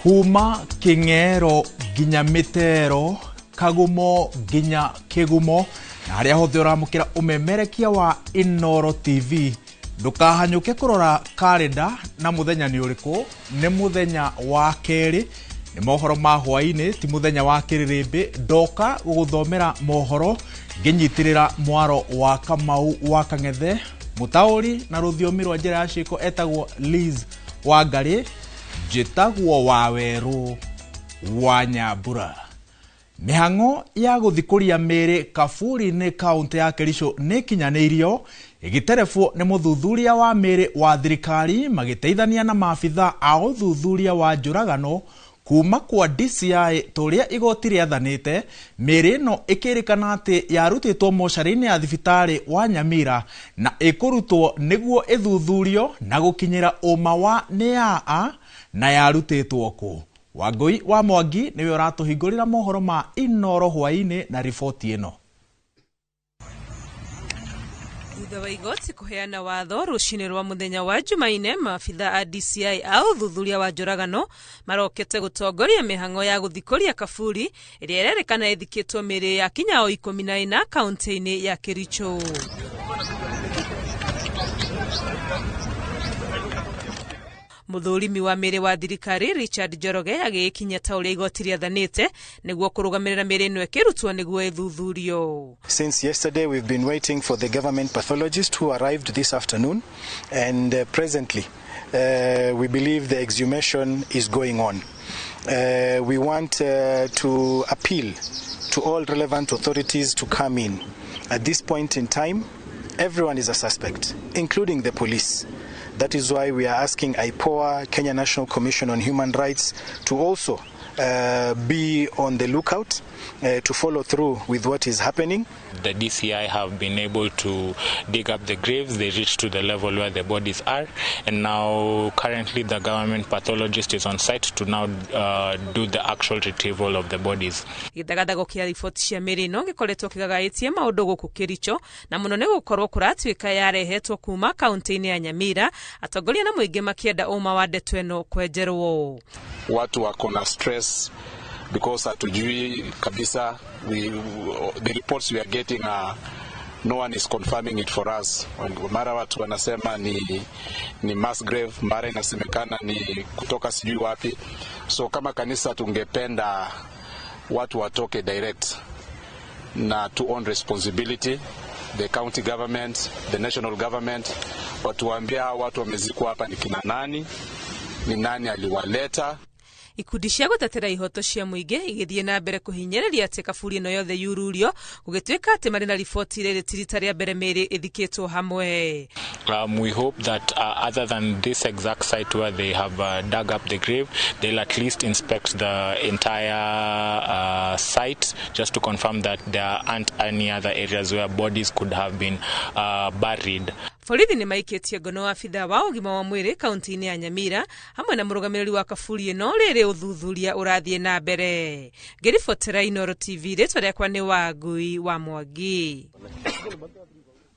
Kuma King'ero nginya Mĩtero, Kagumo nginya Kĩgumo, na harĩa hothe ũramũkĩra ũmemerekia wa Inooro TV. Ndũkahanyũke kũrora karenda na mũthenya nĩ ũrĩkũ, nĩ mũthenya wa kerĩ, nĩ mohoro ma hwaĩ-inĩ, ti mũthenya wa kĩrĩrĩmbĩ. Ndoka gũgũthomera mohoro ngĩnyitĩrĩra mwaro wa Kamau wa Kang'ethe, mũtaũri na rũthiomi rwa njĩra ya ciĩko etagwo Liz Wangarĩ, njĩtagwo Wawerũ wa Nyambura. Mĩhang'o ya gũthikũria mĩĩrĩ Kaburi-inĩ kaũntĩ ya Kericho nĩ ĩkinyanĩirio ĩgĩterebwo nĩ mũthuthuria wa mĩĩrĩ wa thirikari magĩteithania na maabitha a ũthuthuria wa njũragano kuma kwa DCI tũrĩa igoti rĩathanĩte. Mĩĩrĩ ĩno ĩkĩrĩkana atĩ yarutĩtwo mocarĩ-inĩ ya thibitarĩ wa Nyamira na ĩkũrutwo nĩguo ĩthuthurio na gũkinyĩra ũma wa nĩ ya a na yarutĩtwo kũ. Wangũi wa Mwangi nĩwe ũratũhingũrĩra mohoro ma Inooro hwaĩ-inĩ na riboti ĩno. Thutha wa igoti kũheana watho rũcinĩ rwa mũthenya wa Jumaine, maabitha a DCI a ũthuthuria wa njũragano marokete gũtongoria mĩhang'o ya gũthikũria kaburi ĩrĩa ĩrerĩkana ĩthikĩtwo mĩĩrĩ ya kinya o 14 kaũntĩ-inĩ ya Kericho. Mũthũrimi wa mĩĩrĩ wa thirikari Richard Njoroge agĩgĩkinya ta ũrĩa igoti rĩathanĩte nĩguo kũrũgamĩrĩra mĩĩrĩ ĩno ĩkĩrutwo nĩguo ĩthuthurio. Since yesterday we've been waiting for the government pathologist who arrived this afternoon, and presently we believe the exhumation is going on. We want to appeal to all relevant authorities to come in. At this point in time, everyone is a suspect, including the police. That is why we are asking IPOA, Kenya National Commission on Human Rights, to also be on the lookout to follow through with what is happening. The DCI have been able to dig up the graves. They reached to the level where the bodies are, and now currently the government pathologist is on site to now do the actual retrieval of the bodies. Gĩthagathago kĩa riboti cia mĩĩrĩ ĩno gĩkoretwo kĩgagaĩtie maũndũ gũkũ Kericho, na mũno nĩ gũkorwo kũratuĩka yarehetwo kuma kaũntĩ-inĩ ya Nyamira, atongoria na mũingĩ makĩenda ũma wa ndeto ĩno kwenjerwo. Watu wako na stress because hatujui kabisa. The reports we are getting are, no one is confirming it for us. Mara watu wanasema ni mass grave, mara inasemekana ni kutoka sijui wapi. So kama kanisa tungependa watu watoke direct na to own responsibility, the county government, the national government, watuambia watu wamezikwa hapa ni kina nani, ni nani aliwaleta. Ikundi cia gũtetera ihoto cia mũingĩ igĩthiĩ na mbere kũhinyĩrĩria atĩ kaburi ĩno yothe yururio, gũgĩtuĩka atĩ marĩ na riboti rĩrĩ ti rita rĩa mbere mĩĩrĩ ĩthikĩtwo hamwe. We hope that other than this exact site where they have dug up the grave, they'll at least inspect the entire site just to confirm that there aren't any other areas where bodies could have been buried. Borithi nĩ maikĩtie ngono abitha wa ũgima wa mwĩrĩ kaũntĩ-inĩ ya Nyamira hamwe na mũrũgamĩrĩri wa kaburi ĩno rĩrĩ ũthuthuria ũrathiĩ na mbere. Ngĩribotera Inooro TV, rĩtwa rĩakwa nĩ Wangui wa Mwangi.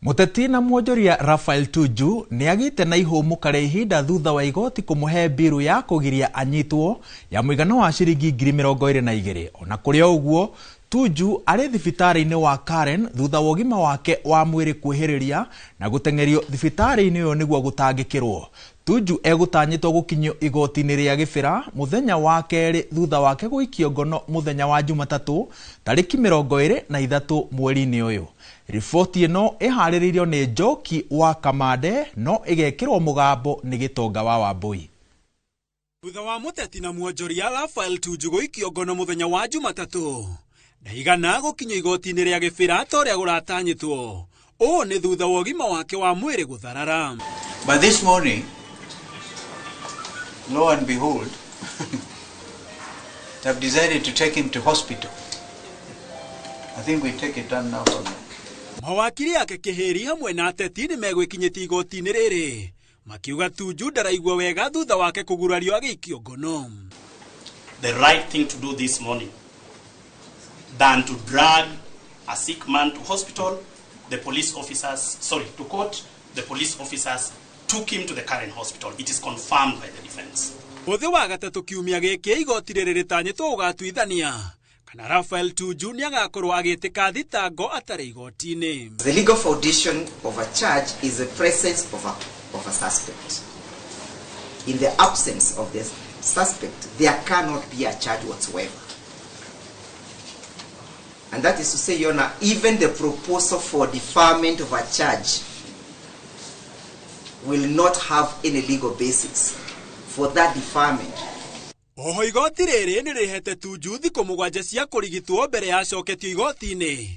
Mũteti na mwonjoria Raphael Tuju nĩ agĩte na ihũmũka rĩa ihinda thutha wa igoti kũmũhe mbiru ya kũgiria anyitwo ya mũigana wa ciringi 22,000. Ona kũrĩ o ũguo, Tuju arĩ thibitarĩ-inĩ wa Karen thutha wa ũgima wake wa mwĩrĩ kwĩhĩrĩria na gũteng'erio thibitarĩ-inĩ ũyũ nĩguo gũtangĩkĩrwo. Tuju egũtanyĩtwo gũkinyio igoti-inĩ rĩa Gĩbĩra mũthenya wa kerĩ thutha wake gũikio ngono mũthenya wa Jumatatũ tarĩki 23 mweri-inĩ ũyũ. Riboti ĩno ĩharĩrĩirio nĩ Njoki wa Kamande no ĩgekĩrwo mũgambo nĩ Gĩtonga wa Wambui. Thutha wa mũteti na mwonjoria Raphael Tuju gũikio ngono mũthenya wa Jumatatũ ndaigana gũkinyio igoti-inĩ rĩa Gĩbĩra ta ũrĩa kũratanyĩtwo. Ũũ nĩ thutha wa ũgima wake wa mwĩrĩ gũtharara. But this morning, lo and behold, they've decided to take him to hospital. I think we take it down now from there. Mawakiri ake Kĩhĩri hamwe na ateti nĩ megwĩkinyĩtie igoti-inĩ rĩrĩ makiuga Tuju ndaraigua wega thutha wake kũgurario agĩikio ngono. The right thing to do this morning than to drag a sick man to hospital, the police officers, sorry, to court, the police officers took him to the Karen hospital. It is confirmed by the defense. Mũthĩ wa gatatũ kiumia gĩkĩ igoti rĩrĩ rĩtanyĩtwo gũgatuithania kana Raphael Tuju nĩagakorwo agĩtĩka thitango atarĩ igoti-inĩ. The legal foundation of a charge is the presence of a suspect. In the absence of the suspect, there cannot be a charge whatsoever. And that is to say, Your Honor, even the proposal for deferment of a charge will not have any legal basis for that deferment. Oho igoti rĩrĩ nĩrĩhete Tuju thikũ 7 cia kũrigitwo mbere ya acoketio igoti-inĩ.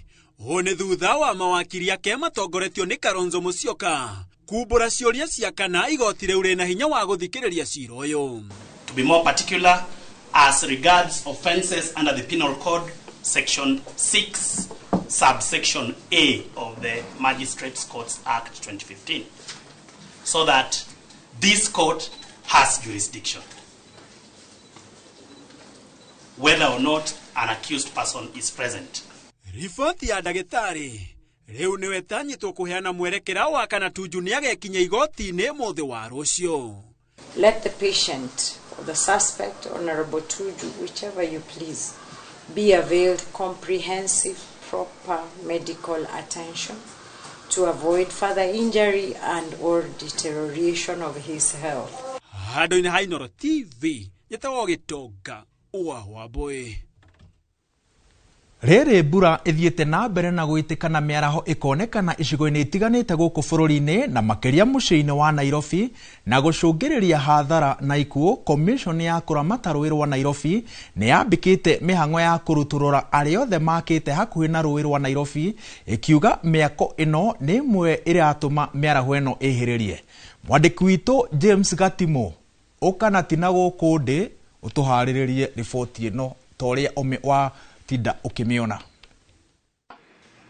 Ũũ nĩ thutha wa mawakiri ake matongoretio nĩ Kalonzo Musyoka kumbũra ciũria cia kana igoti rĩu rĩna hinya wa gũthikĩrĩria cira ũyũ. To be more particular, as regards offences under the Penal Code, Section 6, subsection A of the Magistrates Courts Act 2015, so that this court has jurisdiction, whether or not an accused person is present. Riboti ya ndagĩtarĩ rĩu nĩwe tanyĩtwo kũheana mwerekera wa kana Tuju nĩagekinya igoti-inĩ mũthĩ wa rũciũ. Let the patient or the suspect, Honorable Tuju, whichever you please, be availed comprehensive, proper medical attention to avoid further injury and or deterioration of his health. Handũ-inĩ ha Inooro TV, njĩtagwo Gĩtonga wa Wambũi. Rĩrĩ mbura ĩthiĩte na mbere na gũitĩka na mĩaraho ĩkonekana icigo-inĩ itiganĩte gũkũ bũrũri-inĩ na makĩria mũciĩ-inĩ wa Nairobi na gũcũngĩrĩria hathara na ikuũ. Commission ya kũramata rũĩ rwa Nairobi nĩ yambĩkĩte mĩhang'o ya kũrutũrũra arĩa othe makĩte hakuhĩ na rũĩ rwa Nairobi, ĩkiuga mĩako ĩno nĩ ĩmwe ĩratũma mĩaraho ĩno ĩhĩrĩrie. Mwandĩki witũ James Gatimo ũka tina gũkũ ndĩ ũtũharĩrĩrie riboti ĩno ta ũrĩa wa tinda ukimiona.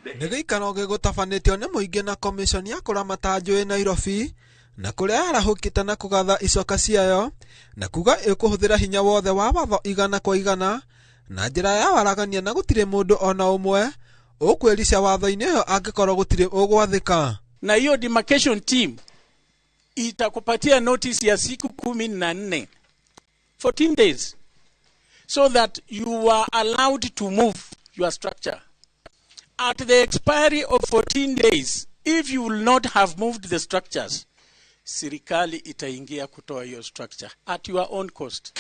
Nĩ gĩikaro gĩgũtabanĩtio nĩ mũingĩ na commission ya kũramata njũĩ Nairobi na kũrĩa yarahũkĩte na kũgatha icoka ciayo na kuga ĩkũhũthĩra hinya wothe wa watho 100% na njĩra ya waragania na gũtirĩ mũndũ ona ũmwe ũkwĩrica watho-inĩ ũyũ angĩkorwo gũtirĩ ũgwathĩka. Na hiyo demarcation team itakupatia notice ya siku 14, 14 days, so that you are allowed to move your structure. At the expiry of 14 days, if you will not have moved the structures, serikali itaingia kutoa hiyo structure at your own cost.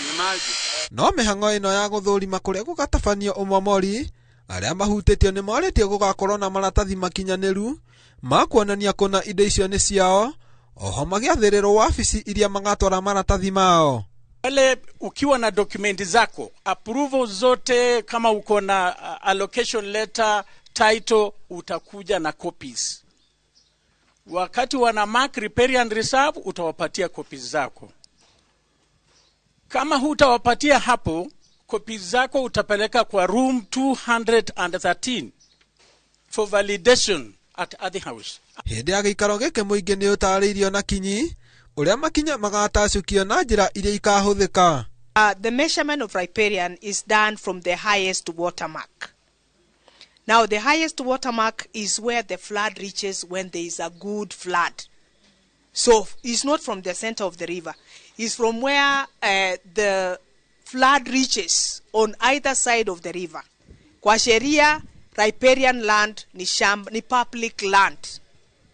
No mĩhang'o ĩno ya gũthũrima kũrĩa gũgatabanio ũmomori, arĩa mahutĩtio nĩ morĩtio gũgakorwo na maratathi makinyanĩru ma kuonania kũna indo icio nĩ ciao, oho magĩathĩrĩrwo wabici iria magatwara maratathi mao. Wale ukiwa na dokumenti zako, approval zote, kama uko na allocation letter, title, utakuja na copies. Wakati wana mark riparian reserve, utawapatia copies zako. Kama hutawapatia hapo, copies zako utapeleka kwa room 213 for validation at Ardhi House. Hĩndĩ ya gĩikaro gĩkĩ mũingĩ nĩ ũtarĩirio na kinyi ũrĩa makinya magatacũkio na njĩra iria ikahũthĩka. The measurement of riparian is done from the highest watermark. Now the highest watermark is where the flood reaches when there is a good flood. So it's not from the center of the river. It's from where the flood reaches on either side of the river. Kwa sheria, riparian land ni shamba, ni public land.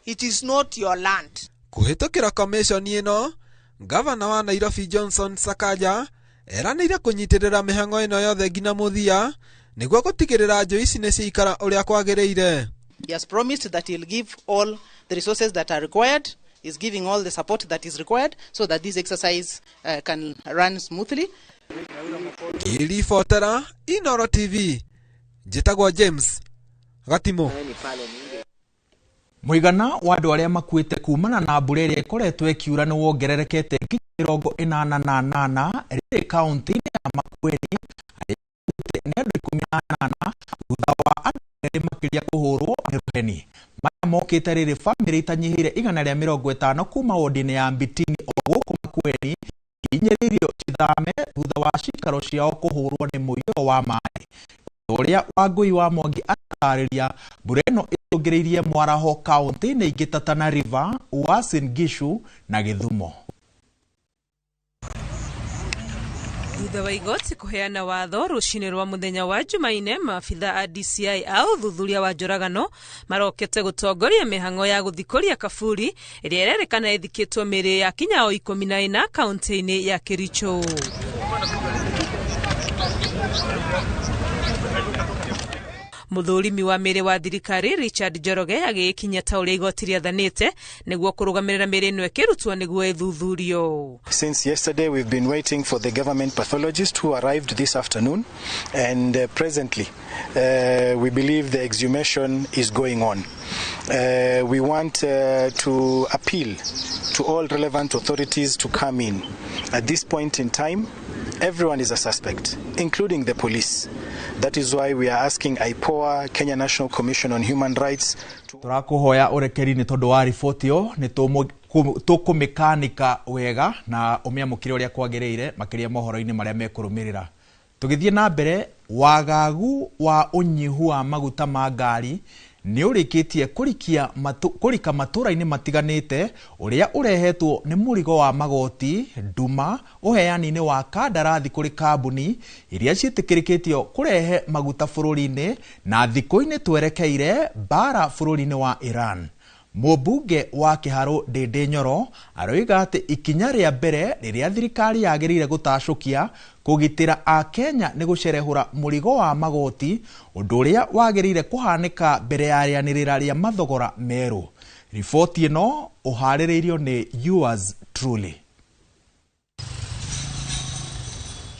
It is not your land. Kũhĩtũkĩra commission ĩno, Gavana wa Nairobi Johnson Sakaja eranĩire kũnyitĩrĩra mĩhang'o ĩno yothe nginya mũthia nĩguo gũtigĩrĩra njũĩ ici nĩ ciaikara ũrĩa kwagĩrĩire. He has promised that he'll give all the resources that are required. He's giving all the support that is required so that this exercise can run smoothly. Ngĩribotera Inooro TV, njĩtagwo James Gatimo. Mũigana wa andũ arĩa makuĩte kumana na mbura ĩrĩa ĩkoretwo ĩkiura nĩ wongererekete nginya 88 rĩrĩ kaunti-inĩ ya Makueni arĩa makuĩte nĩ andũ 18 thutha wa andũ erĩ makĩria kũhũrwo nĩ rũheni. Maya mokĩte rĩrĩ bamĩrĩ itanyihĩire 150 kuma wodi-inĩ ya Mbitini o gũkũ Makueni ihinyĩrĩirio cithame thutha wa cikaro ciao kũhũrwo nĩ mũiyũro wa maĩ. Ũrĩa Wangũi wa Mwangi atarĩria, mbura ĩno ĩcũngĩrĩirie mwaraho kaunti-inĩ ingĩ ta Tana River, Uasin Gishu na Gĩthumo. Thutha wa igoti kũheana watho rũcinĩ rwa mũthenya wa Jumaine, maabitha a DCI a ũthuthuria wa njũragano marokete gũtongoria mĩhang'o ya gũthikũria kaburi ĩrĩa ĩrerĩkana ĩthikĩtwo mĩĩrĩ ya kinya o 14 kaunti-inĩ ya Kericho. Mũthũrimi wa mĩĩrĩ wa thirikari Richard Njoroge agĩgĩkinya ta ũrĩa igoti rĩathanĩte nĩguo kũrũgamĩrĩra mĩĩrĩ ĩno ĩkĩrutwo nĩguo ĩthuthurio. Since yesterday, we've been waiting for the government pathologist who arrived this afternoon, and presently we believe the exhumation is going on. We want to appeal to all relevant authorities to come in. At this point in time, everyone is a suspect, including the police. That is why we are asking IPOA, Kenya National Commission on Human Rights. Tũrakũhoya ũrekeri nĩ tondũ wa riboti ĩyo, nĩ tũkũmĩkanika wega na ũmĩamũkĩre ũrĩa kwagĩrĩire, makĩria mohoro-inĩ marĩa mekũrũmĩrĩra. Tũgĩthiĩ na mbere, wagagu wa ũnyihu wa maguta ma ngari nĩ ũrĩkĩtie kũrika matũra-inĩ matiganĩte ũrĩa ũrehetwo nĩ mũrigo wa magoti nduma ũheani-inĩ wa kandarathi kũrĩ kambuni iria ciĩtĩkĩrĩkĩtio kũrehe maguta bũrũri-inĩ na thikũ-inĩ twerekeire mbara bũrũri-inĩ wa Iran. Mũmbunge wa Kĩharũ Ndĩndĩ Nyoro aroiga atĩ ikinya rĩa mbere rĩrĩa thirikari yagĩrĩire gũtacũkia kũgitĩra Akenya nĩ gũcerehũra mũrigo wa magoti, ũndũ ũrĩa wagĩrĩire kũhanĩka mbere ya rĩanĩrĩra rĩa mathogora merũ. Riboti ĩno ũharĩrĩirio nĩ yours truly.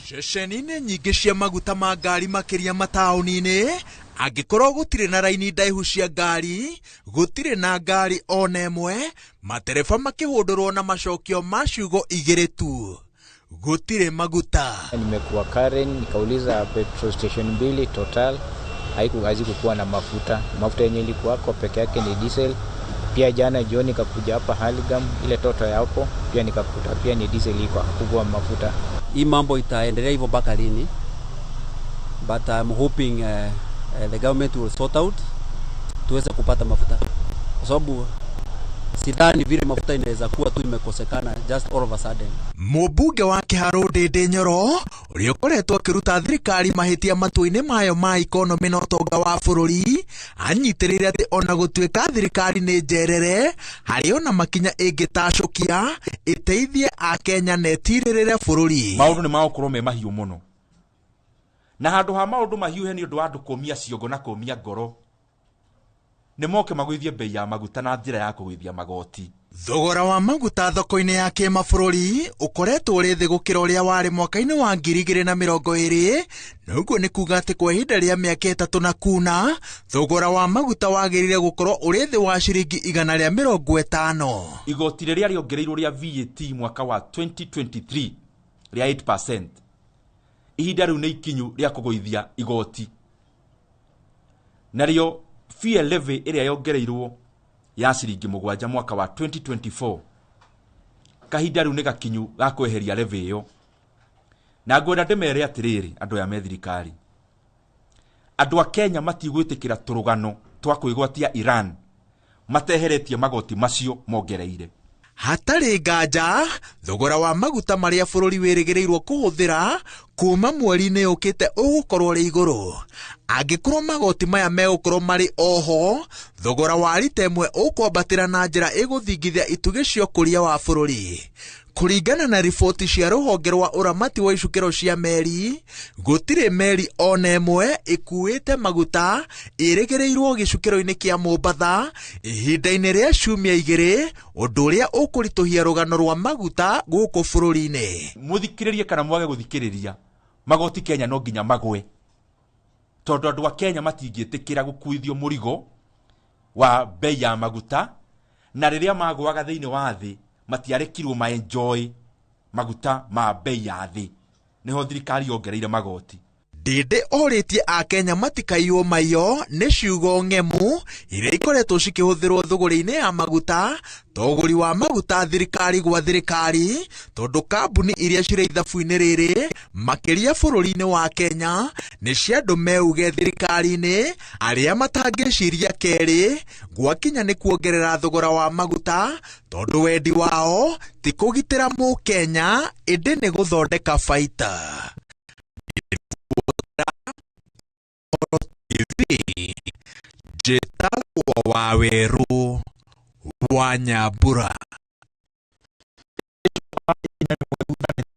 Ceceni-inĩ nyingĩ cia maguta ma ngari makĩria mataũni-inĩ, angĩkorwo gũtirĩ na raini ndaihu cia ngari, gũtirĩ na ngari ona ĩmwe, matereba makĩhũndũrwo na macokio ma ciugo igĩrĩ tu, gũtirĩ maguta. Nimekuwa Karen, nikauliza petrol station mbili Total, hazikukuwa na mafuta. Mafuta yenye ilikuwako peke yake ni diesel. Pia jana jioni nikakuja hapa Haligam, ile Total ya hapo, pia nikakuta pia ni diesel iko, hakukuwa mafuta. Hii mambo itaendelea hivyo mpaka lini? But I'm hoping the government will sort out tuweze kupata mafuta, kwa sababu sidhani vile mafuta inaweza kuwa tu imekosekana just all of a sudden. Mũmbunge wa Kĩharũ Ndĩndĩ Nyoro ũrĩa ũkoretwo akĩruta thirikari mahĩtia matua-inĩ mayo ma ikonomĩ na ũtonga wa bũrũri anyitĩrĩire atĩ ona gũtuĩka thirikari nĩ njerere, harĩ ona makinya ĩngĩtacũkia ĩteithie Akenya na ĩtirĩrĩre bũrũri. Maũndũ nĩ magũkorwo me mahiũ mũno, na handũ ha maũndũ mahiũhe nĩ ũndũ wa andũ kũmia ciongo na kũmia ngoro, nĩ moke magũithie bei ya maguta na njĩra ya kũgũithia magoti. Thogora wa maguta thoko-inĩ ya kĩmabũrũri ũkoretwo ũrĩ thĩ gũkĩra ũrĩa warĩ mwaka-inĩ wa 2020, na ũguo nĩ kuga atĩ kwa ihinda rĩa mĩaka 3 na kuna, thogora wa maguta wagĩrĩire gũkorwo ũrĩ thĩ wa ciringi 150. Igoti rĩrĩa rĩongereirwo rĩa VAT mwaka wa 2023 rĩa 8%, ihinda rĩu nĩ ikinyu rĩa kũgũithia igoti. Narĩo fuel levy ĩrĩa yongereirwo ya ciringi 7 mwaka wa 2024, kahinda rĩu nĩ gakinyu ga kweheria levy ĩyo. Na ngwenda ndĩmere atĩrĩrĩ andũ aya me thirikari, andũ a Kenya matigwĩtĩkĩra tũrũgano twa kwĩgwatia Iran mateheretie magoti macio mongereire. Hatarĩ nganja, thogora wa maguta marĩa bũrũri wĩrĩgĩrĩirwo kũhũthĩra kuma mweri-inĩ ũkĩte ũgũkorwo ũrĩ igũrũ. Angĩkorwo magoti maya megũkorwo marĩ oho, thogora wa rita ĩmwe ũkwambatĩra na njĩra ĩgũthingithia itugĩ cia ũkũria wa bũrũri. Kũringana na riboti cia rũhonge rwa ũramati wa icukĩro cia meri, gũtirĩ meri ona ĩmwe ĩkuĩte maguta ĩrĩgĩrĩirwo gĩcukĩro-inĩ kĩa Mombatha ihinda-inĩ rĩa ciumia 2, ũndũ ũrĩa ũkũritũhia rũgano rwa maguta gũkũ bũrũri-inĩ. Mũthikĩrĩrie kana mwage gũthikĩrĩria, magoti Kenya no nginya magwe, tondũ andũ a Kenya matingĩtĩkĩra gũkuithio mũrigo wa bei ya maguta, na rĩrĩa magũaga thĩinĩ wa thĩ matiarekirwo ma enjoy maguta ma bei ya thĩ, nĩho thirikari yongereire magoti. Ndindi orĩtie akenya matikaiywo maiyo nĩ ciugo ng'emu iria ikoretwo cikĩhũthĩrwo thũgũrĩ-inĩ ya maguta ta ũgũri wa maguta thirikari gwa thirikari tondũ kambuni iria cirĩ ithabu-inĩ rĩrĩ makĩria bũrũri-inĩ wa Kenya nĩ cia andũ meuge thirikari-inĩ arĩa matangĩciria kerĩ gwakinya nĩ kuongerera thogora wa maguta tondũ wendi wao ti kũgitĩra mũkenya ĩndĩ nĩ gũthondeka baita. TV njĩtagwo Waweru wa Nyambura.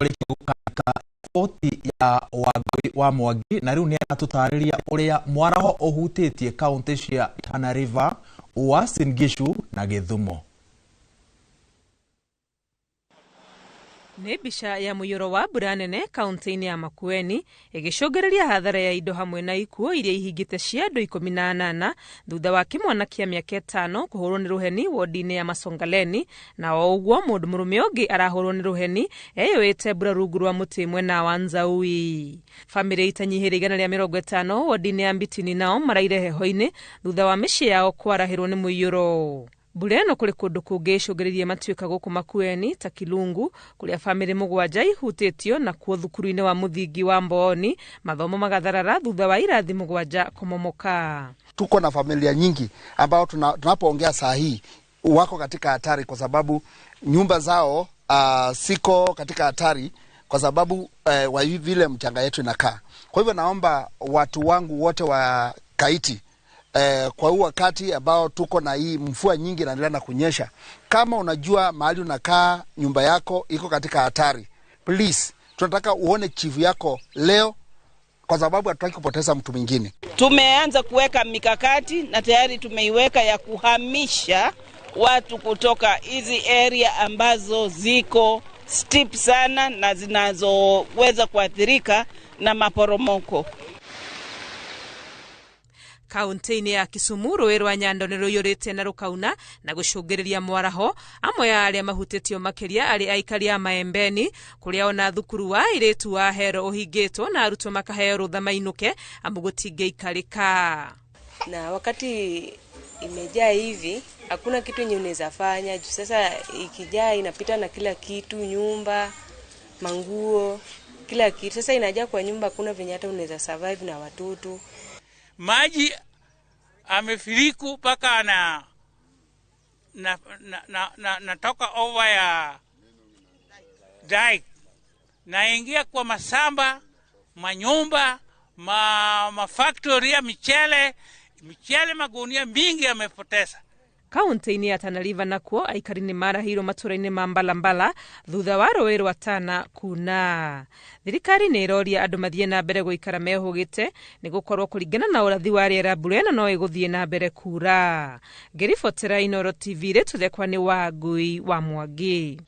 Riboti ya Wangui wa Mwangi na rĩu nĩ aratũtarĩria ũrĩa mwaraho ũhutĩtie kaunti cia Tana River, Uasin Gishu na Gĩthumo. Nĩ mbica ya mũiyũro wa mbura nene kaunti-inĩ ya Makueni ĩgĩcũngĩrĩria hathara ya indo hamwe na ikuũ iria ihingĩte cia andũ 18 thutha wa kĩmwana kĩa mĩaka 5 kũhũrwo nĩ rũheni wodi-inĩ ya Masongaleni, na o ũguo mũndũ mũrũme ũngĩ arahũrwo nĩ rũheni eyũĩte mbura rungu rwa mũtĩ mwena wa Nzaui. Bamĩrĩ itanyihĩire 150 wodi-inĩ ya Mbitini nao maraire heho-inĩ thutha wa mĩciĩ yao kwarahĩrwo nĩ mũiyũro. Mbura ĩno kũrĩ kũndũ kũngĩ ĩcũngĩrĩirie matuĩka gũkũ Makueni ta Kilungu kũrĩa bamĩrĩ 7 ihutĩtio, nakuo thukuru-inĩ wa mũthingi wa Mbooni mathomo magatharara thutha wa irathi 7 kũmomoka. Tuko na familia nyingi ambao tunapoongea saa hii wako katika hatari kwa sababu nyumba zao siko katika hatari kwa sababu wa vile mchanga yetu inakaa. Kwa hivyo naomba watu wangu wote wa Kaiti, kwa huu wakati ambao tuko na hii mvua nyingi inaendelea na kunyesha, kama unajua mahali unakaa nyumba yako iko katika hatari, please tunataka uone chifu yako leo kwa sababu hatutaki kupoteza mtu mwingine. Tumeanza kuweka mikakati na tayari tumeiweka ya kuhamisha watu kutoka hizi area ambazo ziko steep sana na zinazoweza kuathirika na maporomoko. Kaunti-inĩ ya Kisumu rũĩ rwa Nyando nĩ rũiyũrĩte na rũkauna na gũcũngĩrĩria mwaraho. Amwe ya arĩa mahutĩtio makĩria arĩ aikari a Maembeni kũrĩa ona thukuru wa airĩtu wa Hero ũhingĩtwo na arutwo makaheo rũtha mainũke amu gũtingĩikarĩka. Na wakati imejaa hivi hakuna kitu yenye unaweza fanya juu sasa ikijaa inapita na kila kitu, nyumba, manguo, kila kitu. Sasa inajaa kwa nyumba, hakuna venye hata unaweza survive na watoto. Maji amefiriku mpaka na toka over ya dike naingia kwa masamba, manyumba, mafactory ya michele magunia mingi amepoteza. Kaunti-inĩ ya Tana River nakuo aikari nĩ marahirwo matũra-inĩ ma Mbalambala thutha wa rũĩ rwa Tana kuna. Thirikari nĩ ĩroria andũ mathiĩ na mbere gũikara mehũgĩte nĩ gũkorwo kũringana na ũrathi wa rĩera mbura ĩno no ĩgũthiĩ na mbere kura. Ngĩribotera Inooro TV rĩtũthekwa nĩ Wangui wa Mwangi.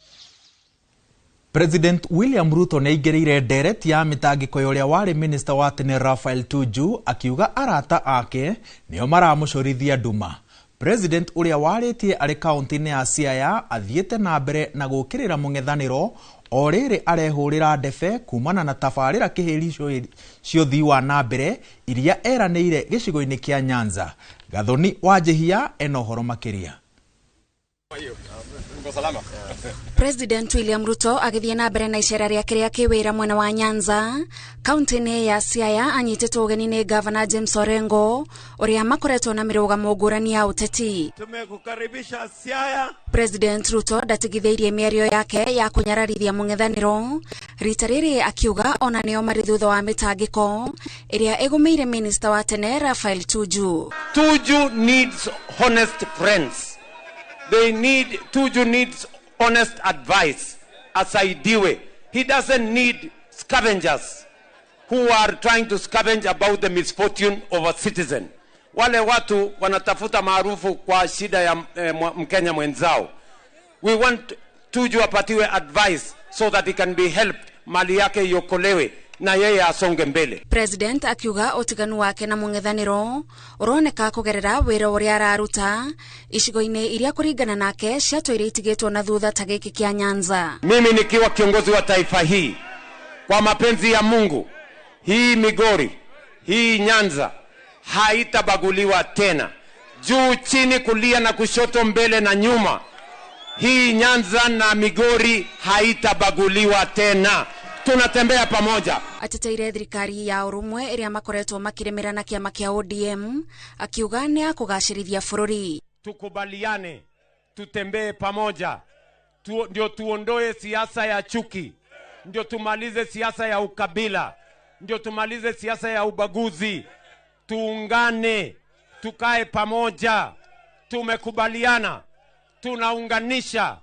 President William Ruto nĩ aingĩrĩire ndereti ya mĩtangĩko ya ũrĩa warĩ minista wa tene Raphael Tuju akiuga arata ake nĩo maramũcorithia nduma. President ũrĩa warĩtie arĩ kaunti-inĩ ya Siaya athiĩte na mbere na gũkĩrĩra mũng'ethanĩro o rĩrĩ arehũrĩra ndebe kumana na tabarĩra kĩhĩri cia ũthii wa na mbere iria eranĩire gĩcigo-inĩ kĩa Nyanza. Gathoni Wanjihia ena ũhoro makĩria. President William Ruto agĩthiĩ na mbere na icera rĩake rĩa kĩwĩra mwena wa Nyanza kaunti-inĩ ya Siaya anyitĩtwo ũgeni nĩ Gavana James Orengo ũrĩa makoretwo na mĩrũgamo ngũrani ya ũteti. Tumekukaribisha Siaya. President Ruto ndatigithĩirie mĩario yake ya kũnyararithia mũng'ethanĩro rita rĩrĩ akiuga ona nĩo marĩ thutha wa mĩtangĩko ĩrĩa ĩgũmĩire minista wa tene Raphael Tuju. Tuju needs honest friends. Tuju needs honest advice. Asaidiwe. He doesn't need scavengers who are trying to scavenge about the misfortune of a citizen. Wale watu wanatafuta maarufu kwa shida ya Mkenya mwenzao. We want Tuju apatiwe advice so that he can be helped, mali yake iokolewe na yeye asonge mbele. President akiuga utiganu wake na mũng'ethanĩro ũroneka kũgerera wĩra ũrĩa araruta icigo-inĩ iria kũringana nake ciatũire itigĩtwo na thutha ta gĩkĩ kĩa Nyanza. Mimi nikiwa kiongozi wa taifa hii, kwa mapenzi ya Mungu, hii Migori Hii Nyanza haitabaguliwa tena, juu chini, kulia na kushoto, mbele na nyuma. Hii Nyanza na Migori haitabaguliwa tena, tunatembea pamoja. Ateteire thirikari ya urumwe iria makoretwo makiremera na kiama kia ODM akiuga ni akugacirithia bururi. Tukubaliane, tutembee pamoja, ndio tuondoe siasa ya chuki, ndio tumalize siasa ya ukabila, ndio tumalize siasa ya ubaguzi. Tuungane, tukae pamoja. Tumekubaliana, tunaunganisha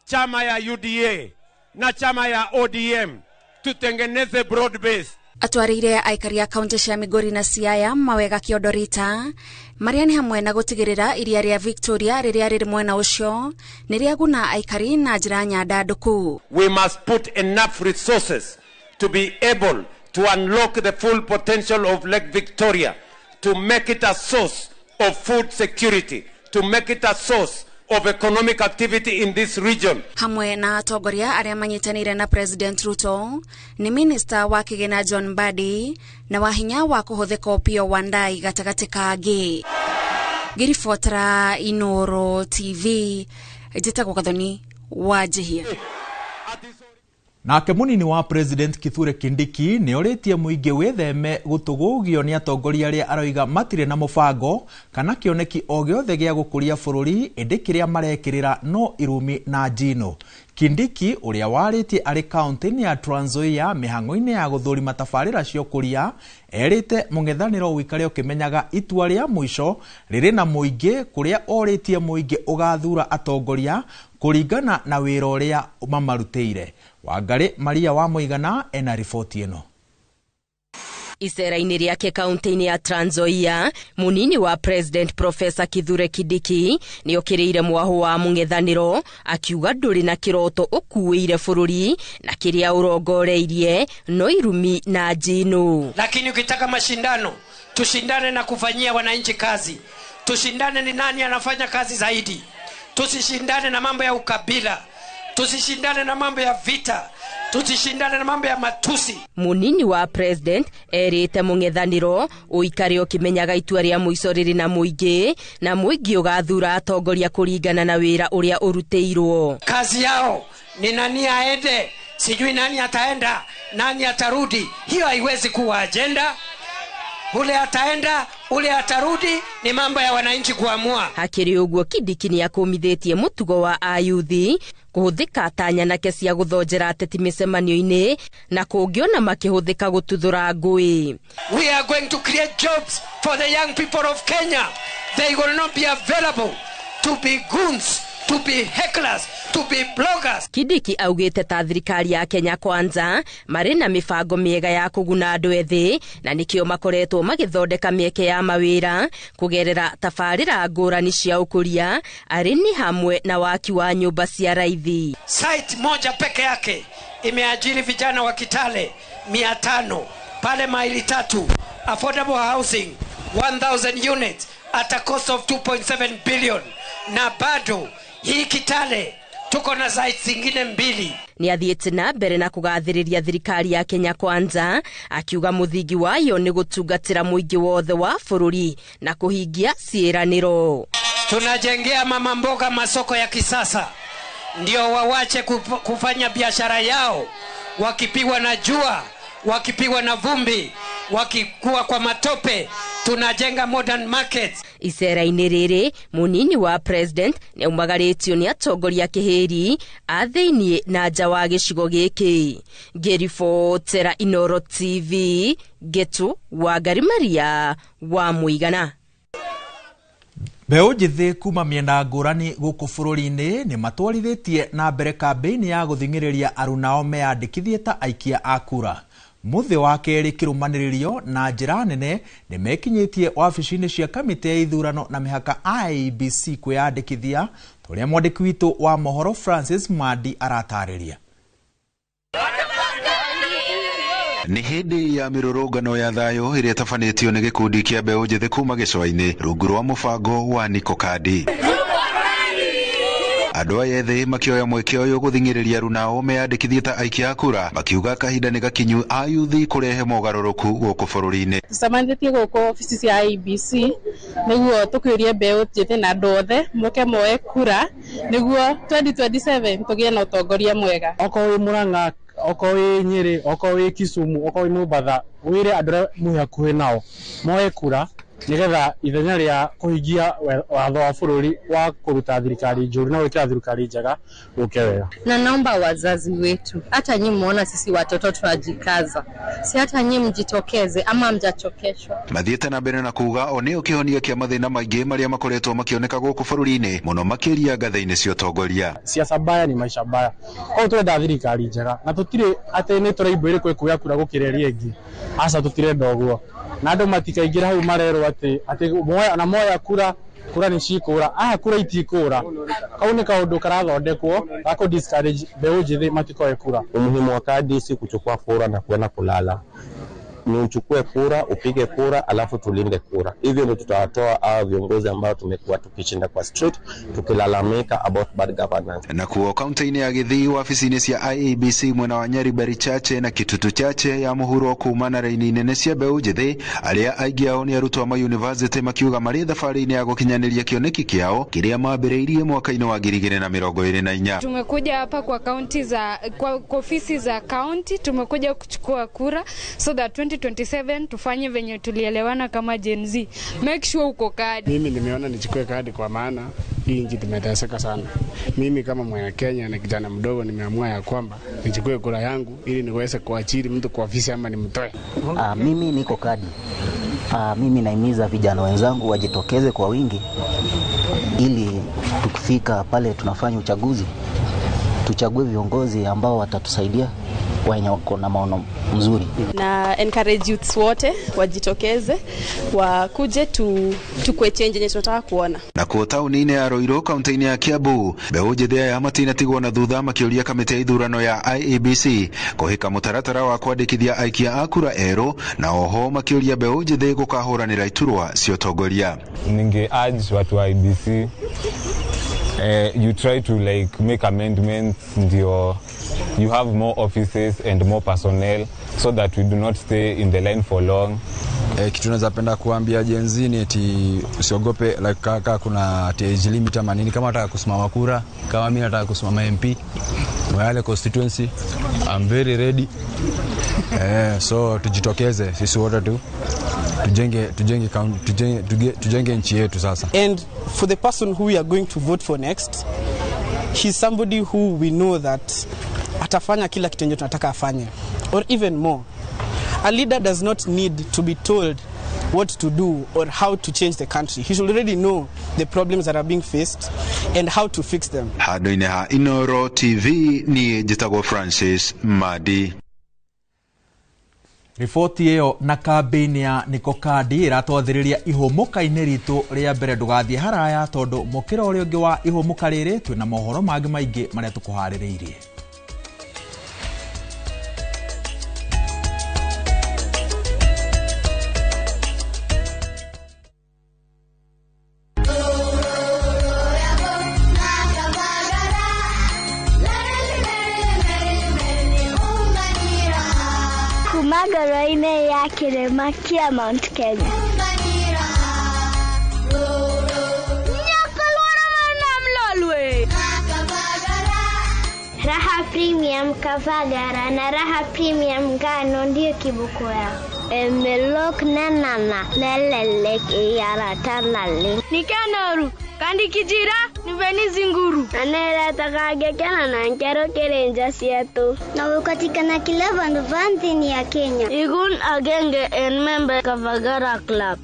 chama ya UDA na chama ya ODM, tutengeneze broad base. Atwarire aikari a kaunti cia Migori na Siaya mawega kĩondorita marĩa nĩ hamwe na gũtigĩrĩra iria rĩa Victoria rĩrĩa rĩrĩ mwena ũcio nĩ rĩaguna aikari na njĩra nyandandũku. We must put enough resources to be able to unlock the full potential of Lake Victoria, to make it a source of food security, to make it a source of economic activity in this region. Hamwe na atongoria arĩa manyitanĩire na President Ruto ni Minister wa Kĩgĩna John Mbadi na wahinya wa kũhũthĩka Opiyo Wandayi gatagatĩ ka angĩ. Ngĩribotera Inooro TV, njĩtagwo Gathoni wa Njihia. Nake munini wa President Kithure Kindiki nĩ orĩtie mũingĩ wĩtheme gũtũgũgio nĩ atongoria arĩa aroiga matirĩ na mũbango kana kĩoneki o gĩothe gĩa gũkũria bũrũri, ĩndĩ kĩrĩa marekĩrĩra no irumi na njino. Kindiki ũrĩa warĩtie arĩ kaunti-inĩ ya Trans Nzoia mĩhang'o-inĩ ya gũthũrima tabarĩra cia ũkũria erĩte mũng'ethanĩro ũikare ũkĩmenyaga itua rĩa mũico rĩrĩ na mũingĩ, kũrĩa orĩtie mũingĩ ũgathura atongoria kũringana na wĩra ũrĩa mamarutĩire. Wangari Maria wa Mũigana ena riboti ĩno. Icera-inĩ rĩake kaunti-inĩ ya Trans Nzoia, munini wa President Professor Kithure Kindiki nĩ okĩrĩire mwaho wa mũng'ethanĩro akiuga ndũrĩ na kĩroto ũkuĩire bũrũri na kĩrĩa ũrongoreirie no irumi na njino. Lakini ukitaka mashindano, tushindane na kufanyia wananchi kazi, tushindane ni nani anafanya kazi zaidi, tusishindane na mambo ya ukabila, tusishindane na mambo ya vita, tusishindane na mambo ya matusi. Munini wa President erite mũng'ethanĩro ũikare ũkĩmenyaga itua rĩa mũico rĩrĩ na mũingĩ, na mũingĩ ũgathura atongoria kũringana na wĩra ũrĩa ũrutĩirwo. Kazi yao ni nani aende, sijui nani ataenda, nani atarudi. Hiyo haiwezi kuwa agenda. Ule ataenda, ule atarudi, ni mambo ya wananchi kuamua. Hakĩrĩ ũguo Kindiki nĩ akũmithĩtie mũtugo wa ayuthi kũhũthĩka ta nyanake cia gũthonjera ateti mĩcemanio-inĩ na kũngĩona makĩhũthĩka gũtuthũra ngũĩ. We are going to create jobs for the young people of Kenya. They will not be available to be goons, to be hecklers, to be bloggers. Kindiki augĩte ta thirikari ya Kenya Kwanza marĩ na mĩbango mĩega ya kũguna andũ ethĩ na nĩkĩo makoretwo magĩthondeka mĩeke ya mawĩra kũgerera tabarĩra ngũrani cia ũkũria arĩ ni hamwe na waki wa nyũmba cia raithi. Site moja peke yake imeajiri vijana wa Kitale 500 pale maili 3, affordable housing 1000 units at a cost of 2.7 billion, na bado hii Kitale tuko na sites zingine 2. Nĩ athiĩte na mbere na kũgathĩrĩria thirikari ya Kenya Kwanza akiuga mũthingi wayo nĩ gũtungatĩra mũingĩ wothe wa bũrũri na kũhingia ciĩranĩro. Tunajengea mama mboga masoko ya kisasa ndio wawache kufanya biashara yao wakipigwa na jua, wakipigwa na vumbi, wakikuwa kwa matope. Tunajenga modern markets. Icera-inĩ rĩrĩ munini wa President nĩ aumagarĩtio nĩ atongoria kĩhĩri a thĩiniĩ na nja wa gĩcigo gĩkĩ. Ngĩribotera Inooro TV, Ngetu Wangari Maria wa Mũigana. Mbeũ njĩthĩ kuma mĩena ngũrani gũkũ bũrũri-inĩ nĩ matwarithĩtie na mbere kambĩini ya gũthing'ĩrĩria arunao meyandĩkithie ta aikia a kura. Mũthĩ wa kerĩ kĩrũmanĩrĩrio na njĩra nene nĩ mekinyĩtie wabici-inĩ cia kamĩtĩ ya ithurano na mĩhaka IEBC kwĩyandĩkithia, ũrĩa mwandĩki witũ wa mohoro Francis Mandi aratarĩria. Nĩ hĩndĩ ya mĩrũrũngano ya thayũ ĩrĩa ĩtabanĩtio nĩ gĩkundi kĩa mbeũ njĩthĩ kuma gĩcũa-inĩ rungu rwa mũbango wa Niko Kadi. Andũ aya ethĩ makĩoya mweke ũyũ gũthing'ĩrĩria arunao meyandĩkithie ta aikia a kura, makiuga kahinda nĩ gakinyu ayuthi kũrehe mogarũrũku gũkũ bũrũri-inĩ. Tũcemanĩtie gũkũ obici cia IEBC nĩguo tũkĩũrie mbeũ njĩthĩ na andũ othe moke moe kura nĩguo 2027 tũgĩe na ũtongoria mwega. Okorwo wĩ Murang'a, okorwo wĩ Nyĩrĩ, okorwo wĩ Kisumu, okorwo wĩ Mombatha, wĩre andũ arĩa mwĩ hakuhĩ nao moe kura nigetha ithenya rĩa kũhingia watho wa bũrũri wa kũruta thirikari njũru na gwĩkĩra thirikari njega gũke wega. Na naomba wazazi wetu, hata nyinyi muona sisi watoto tunajikaza, si hata nyinyi mjitokeze ama mjachokeshwa. Mathiĩte na mbere na kuga o nĩo kĩhonia kĩa mathĩna maingĩ marĩa makoretwo makĩoneka gũkũ bũrũri-inĩ, mũno makĩria ngathĩ-inĩ cia ũtongoria. Siasa mbaya ni maisha mbaya. Koguo tũrenda thirikari njega na tũtirĩ atĩ nĩ tũraimbo ĩrĩkũ ĩkuoya kura gũkĩra ĩrĩa ĩngĩ, aca tũtirenda ũguo. Na andũ matikaingĩra hau marerwo atĩ na moya kura kura nĩ cikũra, aha kura itikũra. Kau nĩ kaũndũ karathondekwo ga kũ discourage mbeũ njĩthĩ matikoe kura. Umuhimu wa kadi si kuchukua kura na kwenda kulala, ni uchukue kura, upige kura, alafu tulinde kura. Hivyo ndio tutawatoa hao viongozi ambao tumekuwa tukishinda kwa street tukilalamika about bad governance. Na kuo kaunti-inĩ ya Gĩthii wabici-inĩ cia IEBC mwena wa Nyaribari Chache na Kitutu Chache ya mũhuro kuma na raini nene cia mbeũ njĩthĩ arĩa aingĩ ao nĩ arutwo a mayunivasĩtĩ makiuga marĩ thabarĩ-inĩ ya gũkinyanĩria kĩoneki kĩao kĩrĩa mambĩrĩirie mwaka-inĩ wa 2024. Tumekuja hapa kwa kaunti za kwa ofisi za kaunti, tumekuja kuchukua kura so that 2027 tufanye venye tulielewana kama Gen Z. Make sure uko kadi. Mimi nimeona nichukue kadi kwa maana hii nchi tumeteseka sana. Mimi kama mwana Kenya na kijana mdogo nimeamua ya kwamba nichukue kura yangu ili niweze kuajiri mtu kwa ofisi ama nimtoe. Mimi niko kadi. Mimi naimiza vijana wenzangu wajitokeze kwa wingi ili tukifika pale tunafanya uchaguzi tuchague viongozi ambao watatusaidia, wenye wako na maono mzuri. Na encourage youths wote wajitokeze wakuje tukue change yenye tunataka kuona. Na kuo tauni-inĩ ya Ruiru kaunti-inĩ ya Kiambu mbeũ njĩthĩ aya matinatigwo na thutha makĩũria kamĩtĩ ya ithurano ya IEBC kũhĩka mũtaratara wa kwandĩkithia aikia a kura erũ, na oho makĩũria mbeũ njĩthĩ gũkahũranĩra iturwa cia ũtongoria. Ninge urge watu wa IEBC, you try to like make amendments ndio you have more offices and more personnel so that we do not stay in the line for long. Kitu naweza penda kuambia Gen Z ni eti usiogope, like kaka kuna age limit ama nini. Kama nataka kusimama kura, kama mimi nataka kusimama MP Moyale constituency, I'm very ready. So tujitokeze sisi wote tu tujenge nchi yetu sasa. And for the person who we are going to vote for next, he's somebody who we know that atafanya kila kitu yenye tunataka afanye, or even more. A leader does not need to be told what to do or how to change the country. He should already know the problems that are being faced and how to fix them. Handũ-inĩ ha Inoro TV ni njĩtagwo Francis Madi. Riboti ĩyo na kambĩini ya Niko Kadi ĩratwathĩrĩria ihũmũka-inĩ ritũ rĩa mbere. Ndũgathiĩ haraya tondũ mũkĩra ũrĩa ũngĩ wa ihũmũka rĩrĩ twĩna mohoro mangĩ maingĩ marĩa tũkũharĩrĩirie. Ngoro-inĩ ya kĩrĩma kĩa Mount Kenya. Raha Premium Kavagara na Raha Premium Ngano ndio kiboko yao. Emelok nanana lelelek iyaratanale. Nikanoru kandi kijira niveni zinguru. Anera na nkero kerenja sietu. Na ukatikana kila vandu vanthini ya Kenya. Igun agenge en member Kavagara Club.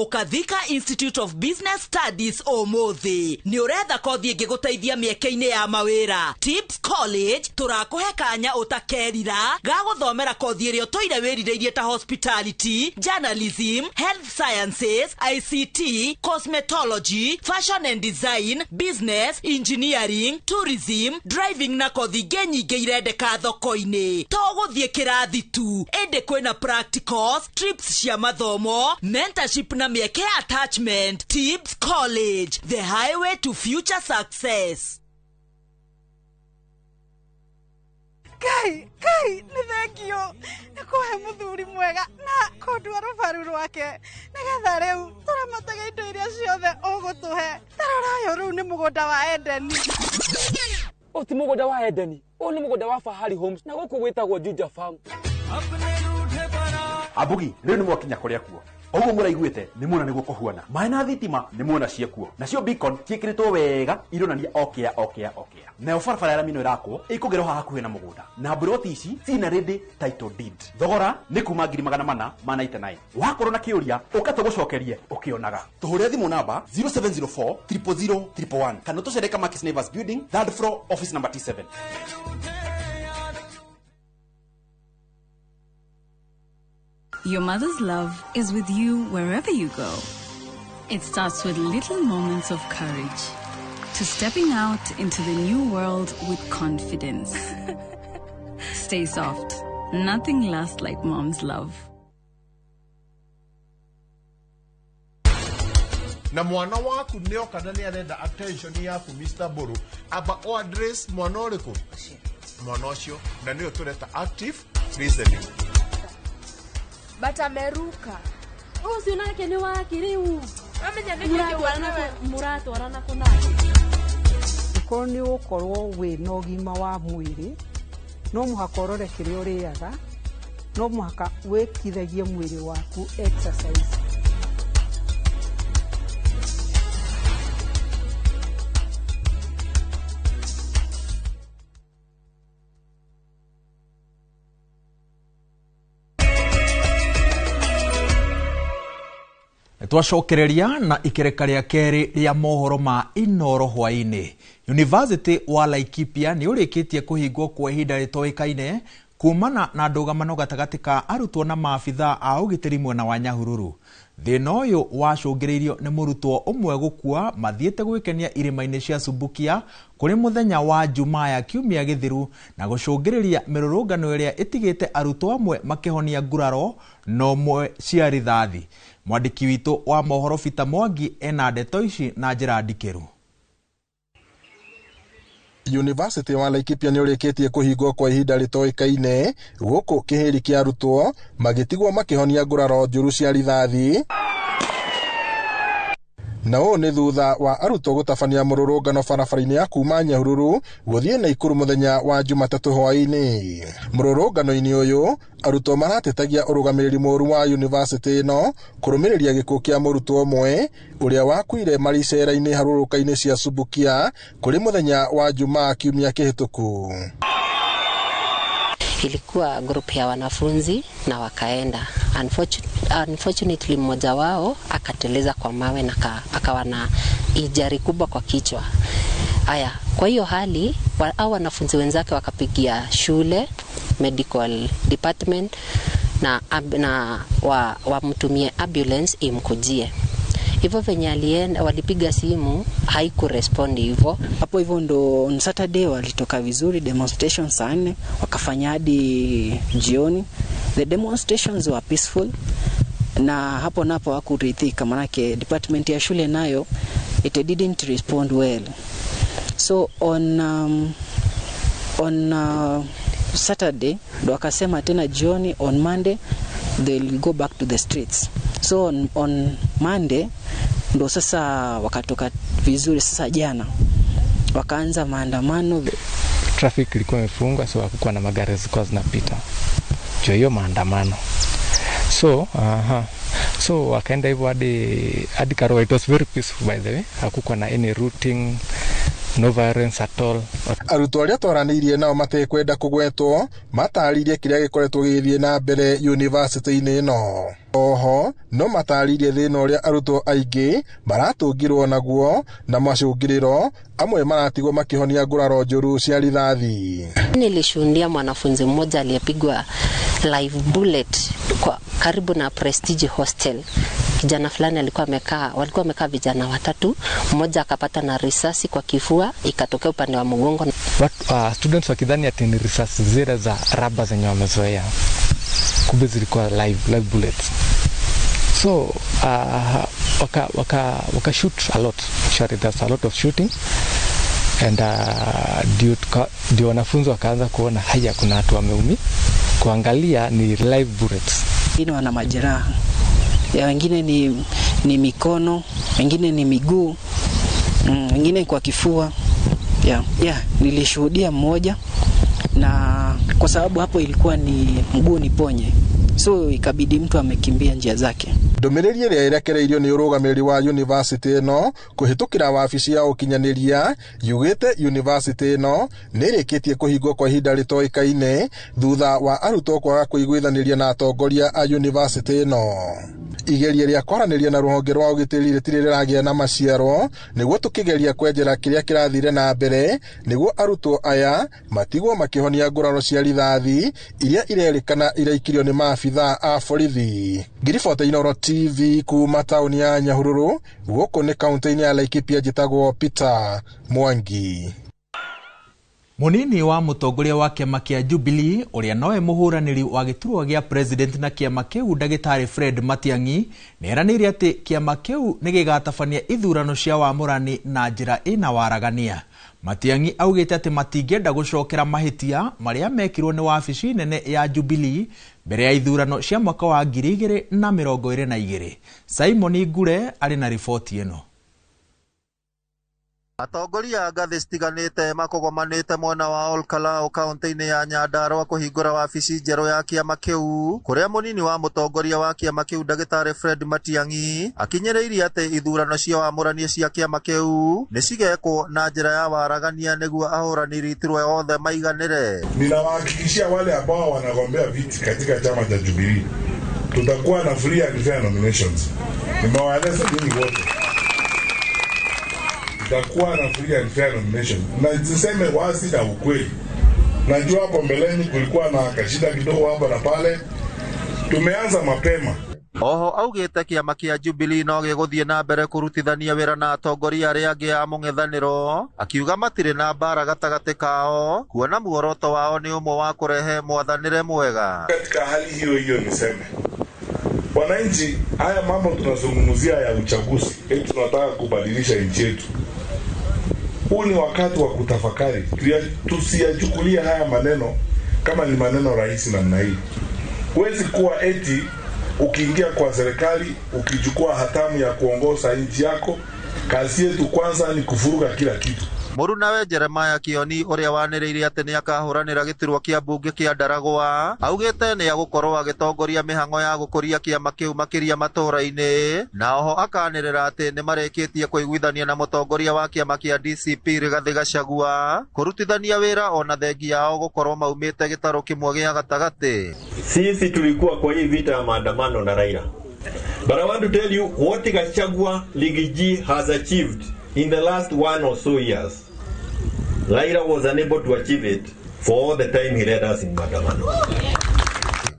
Ũkathika Institute of Business Studies ũmũthĩ. Nĩ ũretha kothi ĩngĩgũteithia mĩeke-inĩ ya mawĩra? Tips College tũrakũhe kanya ũtakerira ga gũthomera kothi ĩrĩa ũtũire wĩrirĩirie ta hospitality, journalism, health sciences, ICT, cosmetology, fashion and design, business, engineering, tourism, driving na kothi ingĩ nyingĩ irendeka thoko-inĩ. To gũthiĩ kĩrathi tu, ĩndĩ kwĩna practicals, trips cia mathomo, mentorship na mĩeke ya attachment. Tips College, the highway to future success. Ngai, Ngai, nĩ thengio nĩ kũhe mũthuri mwega na kũndua rũbaru rwake nĩgetha rĩu tũramatage indo iria ciothe ũgũtũhe. Tarora ũyũ rĩu nĩ mũgũnda wa Edeni. Ũyũ ti mũgũnda wa Edeni, ũyũ nĩ mũgũnda wa Fahari Homes na gũkũ gwĩtagwo Juja Farm. Ambugi rĩu nĩ mwakinya kũrĩa kuo. Ũguo mũraiguĩte nĩ muona nĩguo kũhuana. Maĩ na thitima nĩ muona ciekuo. Nacio beacon ciĩkĩrĩtwo wega ironania okĩa okĩa okĩa. Nayo barabara ya rami ĩno ĩrakwo ĩkũgerwo haha hakuhĩ na mũgũnda. Na mburoti ici ciina ready title deed. Thogora nĩ kuma 499. Wakorwo na kĩũria ũka tũgũcokerie ũkĩonaga. Tũhũrĩre thimũ namba 0704 000 111 kana tũcere Kamakis Neighbors Building, third floor, office number T7. Your mother's love is with you wherever you go. It starts with little moments of courage, to stepping out into the new world with confidence. Stay soft. Nothing lasts like mom's love. Na mwana waku nĩ oka na nĩ arenda attention yaku, Mr. Mburu, amba o address mwana ũrĩkũ, mwana ũcio, na nĩyo tũreta active listening. But ameruka. Ũcio nake nĩ wa kĩrĩu. Amenya nĩ kĩĩ. Mũratwarana kũnake. Angĩkorwo nĩ ũgũkorwo wĩna ũgima wa mwĩrĩ, no mũhaka ũrore kĩrĩa ũrĩaga, no mũhaka wĩkithagie mwĩrĩ waku exercise. Twacokereria na ikereka rĩa kerĩ rĩa mohoro ma Inoro hwaĩ-inĩ. University wa Laikipia nĩ ũrĩkĩtie kũhingwo kwa ihinda rĩtoĩkaine kumana na ndũgamano gatagatĩ ka arutwo na maabithaa a ũgitĩri mwena wa Nyahururu. Thĩna ũyũ wacũngĩrĩirio nĩ mũrutwo ũmwe gũkua mathiĩte gwĩkenia irĩma-inĩ cia Subukia kũrĩ mũthenya wa Jumaa ya kiumia gĩthiru na gũcũngĩrĩria mĩrũrũngano ĩrĩa ĩtigĩte arutwo amwe makĩhonia nguraro na ũmwe cia rithathi. Mwandĩki witũ wa mohoro Peter Mwangi ena ndeto ici na njĩra ndikĩru. University wa Laikipia nĩ ũrĩkĩtie kũhingwo kwa ihinda rĩtoĩkaine gũkũ kĩhĩri kĩa arutwo magĩtigwo makĩhonia nguraro njũru cia rithathi. Na ũũ nĩ thutha wa arutwo gũtabania mũrũrũngano barabara-inĩ ya kuma Nyahururu gũthiĩ Naikuru mũthenya wa Jumatatũ hwaĩ-inĩ. Mũrũrũngano-inĩ ũyũ arutwo maratetagia ũrũgamĩrĩri mũũru wa university ĩno kũrũmĩrĩria gĩkuũ kĩa mũrutwo ũmwe ũrĩa wakuire marĩ icera-inĩ harũrũka-inĩ cia Subukia kũrĩ mũthenya wa Jumaa kiumia kĩhĩtũku. Ilikuwa group ya wanafunzi na wakaenda. Unfortunately mmoja wao akateleza kwa mawe na akawa na injury kubwa kwa kichwa. Aya, kwa hiyo hali hao wanafunzi wenzake wakapigia shule medical department na wamtumie ambulance imkujie. Hivyo venye alienda walipiga simu haikurespond hivyo. Hapo hivyo ndo on Saturday walitoka vizuri demonstration saa 4 wakafanya hadi jioni. The demonstrations were peaceful na hapo napo hakuridhika manake department ya shule nayo it didn't respond well. So on Saturday ndo akasema tena jioni on Monday they'll go back to the streets. So on Monday ndo sasa wakatoka vizuri. Sasa jana wakaanza maandamano. Traffic ilikuwa imefungwa, so hakukuwa na magari zilikuwa zinapita juu hiyo maandamano. So so wakaenda hivyo hadi Karua. It was very peaceful by the way. Hakukuwa na any routing. No violence at all. Arutwo arĩa twaranĩirie nao matekwenda kũgwetwo matarĩirie kĩrĩa gĩkoretwo gĩgĩthiĩ na mbere yunivasĩtĩ-inĩ ĩno. Oho no matarĩirie thĩna ũrĩa arutwo aingĩ maratũngirwo naguo na macũngĩrĩro amwe maratigwo makĩhonia nguraro njũru cia rithathi. Nilishuhudia mwanafunzi mmoja aliyepigwa live bullet kwa karibu na Prestige Hostel. Kijana fulani alikuwa amekaa, walikuwa wamekaa vijana watatu, mmoja akapata na risasi kwa kifua ikatokea upande wa mgongo. Students wakidhani ati ni risasi zile za raba zenye wamezoea, kumbe zilikuwa live bullets. So waka shoot a lot. Actually, there's a lot of shooting and ndio wanafunzi wakaanza kuona haya, kuna watu wameumia, kuangalia ni live bullets. Wengine wana majeraha ya, wengine ni mikono, wengine ni miguu, wengine kwa kifua. Yeah, nilishuhudia mmoja, na kwa sababu hapo ilikuwa ni mguu niponye, so ikabidi mtu amekimbia njia zake. Ndũmĩrĩri ĩrĩa ĩrekereirio nĩ ũrũgamĩrĩri wa yunivasĩtĩ ĩno kũhĩtũkĩra wabici ya ũkinyanĩria yugĩte yunivasĩtĩ ĩno nĩ ĩrĩkĩtie kũhingwo kwa ihinda rĩtoĩkaine thutha wa arutwo kwaga kũiguithanĩria na atongoria a yunivasĩtĩ ĩno. Igeria rĩa kwaranĩria na rũhonge rwa ũgitĩri rĩtirĩ rĩragĩa na maciaro nĩguo tũkĩgeria kwenjera kĩrĩa kĩrathire na mbere nĩguo arutwo aya matigwo makĩhonia nguraro cia rithathi iria irerĩkana iraikirio nĩ maabithaa a borithi. Ngiribota Inooro TV kuma taũni ya Nyahururu gũkũ nĩ kaunti-inĩ ya Laikipia, njĩtagwo Peter Mwangi. Munini wa mũtongoria wa kĩama kĩa Jubilee ũrĩa nowe mũhũranĩri wa gĩturwa gĩa president na kĩama kĩu ndagĩtarĩ Fred Matiang'i nĩeranĩire atĩ kĩama kĩu nĩgĩgatabania ithurano cia wamũrani na njĩra ĩna waragania. Matiang'i augĩte atĩ matingĩenda gũcokera mahĩtia marĩa mekirwo nĩ wabici nene ya Jubilee mbere ya ithurano cia mwaka wa 2022. Simon Ngure arĩ na riboti ĩno. Atongoria a ngathĩ citiganĩte makogomanĩte mwena wa Olkalau kaunti-inĩ ya Nyandarua kũhingũra wabici njerũ ya kĩama kĩu kũrĩa mũnini wa mũtongoria wa kĩama kĩu ndagĩtarĩ Fred Matiang'i akinyĩrĩirie atĩ ithurano cia wamũrani cia kĩama kĩu nĩ cigekwo na njĩra ya waragania nĩguo ahũranĩri iturwa othe maiganĩre. Ninawahakikishia wale ambao wanagombea viti katika chama cha Jubilee tutakuwa na free and fair nominations. Nimewaeleza nyinyi wote tutakuwa na free and fair nomination. Na niseme wazi na ukweli, najua hapo mbeleni kulikuwa na kashida kidogo hapa na pale, tumeanza mapema. Oho augĩte kĩama kĩa Jubilee no gĩgũthiĩ na mbere kũrutithania wĩra na atongoria arĩa angĩ a mũng'ethanĩro, akiuga matirĩ na mbara gatagatĩ kao kuona muoroto wao nĩ ũmwe wa kũrehe mwathanĩre mwega. Katika hali hiyo hiyo niseme wananchi, haya mambo tunazungumzia ya uchaguzi, eti tunataka kubadilisha nchi yetu, huu ni wakati wa kutafakari. Tusiyachukulie haya maneno kama ni maneno rahisi namna hii. Huwezi kuwa eti ukiingia kwa serikali ukichukua hatamu ya kuongoza nchi yako, kazi yetu kwanza ni kufuruga kila kitu. Mũrunawe Jeremiah Kioni ũrĩa wanĩrĩire atĩ nĩakahũranĩra gĩturwa kĩa mbunge kĩa Ndaragwa augĩte nĩegũkorwo agĩtongoria mĩhang'o ya gũkũria kĩama kĩu makĩria matũũra-inĩ, na oho akanĩrĩra atĩ nĩmarĩkĩtie kũiguithania na mũtongoria wa kĩama kĩa DCP Rigathĩ Gachagua kũrutithania wĩra ona thengi yao gũkorwo maumĩte gĩtarũ kĩmwe gĩa gatagatĩ. Sisi tulikuwa kwa hii vita ya maandamano na Raila. But I want to tell you what Gachagua League G has achieved in the last 1 or so years. Raila was unable to achieve it for all the time he led us in maandamano.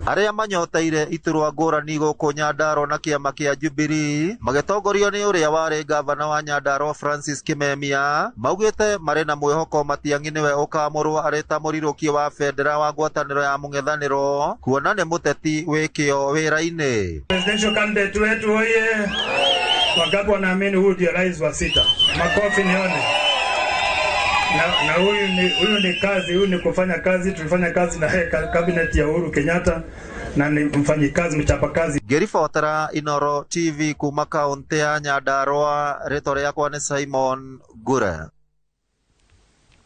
Arĩa manyoteire iturwa ngũrani gũkũ Nyandarua na kĩama kĩa Jubilee magĩtongorio nĩ ũrĩa warĩ ngavana wa Nyandarua Francis Kimemia maugĩte marĩ na mwĩhoko Matiang'i nĩwe ũkamũrwo arĩ ta mũrirũkia wa bendera wa ngwatanĩro ya mũng'ethanĩro kuona nĩ mũteti wĩ kĩo wĩra-inĩ. Presidential candidate wetu oye! Wangapi wanaamini huyu ndiye rais wa sita? Makofi nione. Na huyu ni kazi, huyu ni kufanya kazi. Tulifanya kazi na cabinet ya Uhuru Kenyatta na ni mfanyikazi mchapakazi. Ngĩribotera Inooro TV kuma kaunti ya Nyandarua, rĩtwa rĩakwa nĩ Simon Ngure.